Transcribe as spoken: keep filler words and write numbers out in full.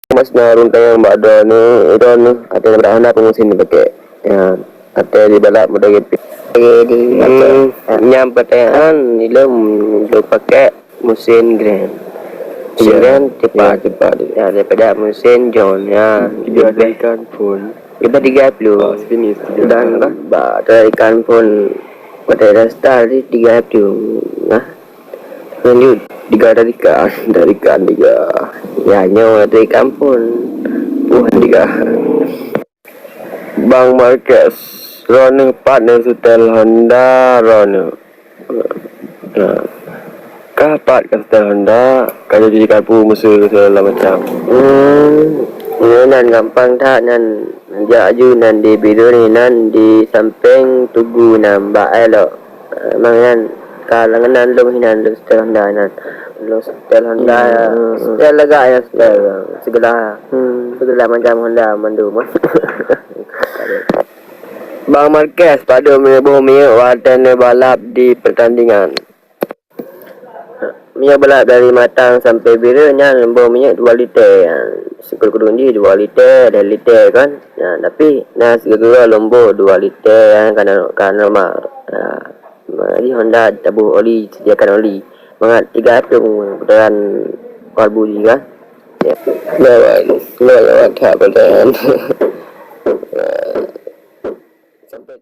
Mas na ureueng tanyong bak droeneuh, droeneuh até brat Honda peue meusén dipaké. Ya, até di balap MotoGP. Di Hmm, nyang pertanyaan ilom dipaké mesin Grand. Mesin Ya, Grand cepat. Ya, cepat. Ya, daripada mesin John, ya. Tiga Lebih, dari kan pun. Lebih tiga puluh. Oh, finish tiga. Dan bak tarikan pun pada dasar di tiga puluh. Nah. Lanjut, tiga tarikan, tarikan tiga. Ya, nyoe tarikan pun. Bukan tiga. Bang Marquez, droeneuh pat neusetel Honda droeneuh. Nah, ka pat ka setel Honda, ka jadi kapu meuseu segala macam. Hmm, nyoe nan gampang that nan, jak aju nan di Bireuen nan di sampéng Tugu nan bak Elok. Memang nyan ka lagèe nan lôn hinan lôn setel Honda nyan. Lôn setel Honda, hmm, setel lagak nyan setel segala, hmm, segala macam Honda mandum. Bang Marquez, padum ribu minyeuk watèe neubalap di pertandingan? Minyeuk balap dari Matang sampai Bireuen nyan lôn boh minyeuk dua liter. Sikul kudung jih dua liter, ada liter kan. Nah, tapi na sigoe-goe lôn boh dua liter kan, ka normal. Nah, jadi Honda taboh oli, sediakan oli. Mangat tiga atong putaran kalbu jih kan. Ya. Lewat, lewat, lewat that putaran. Sampai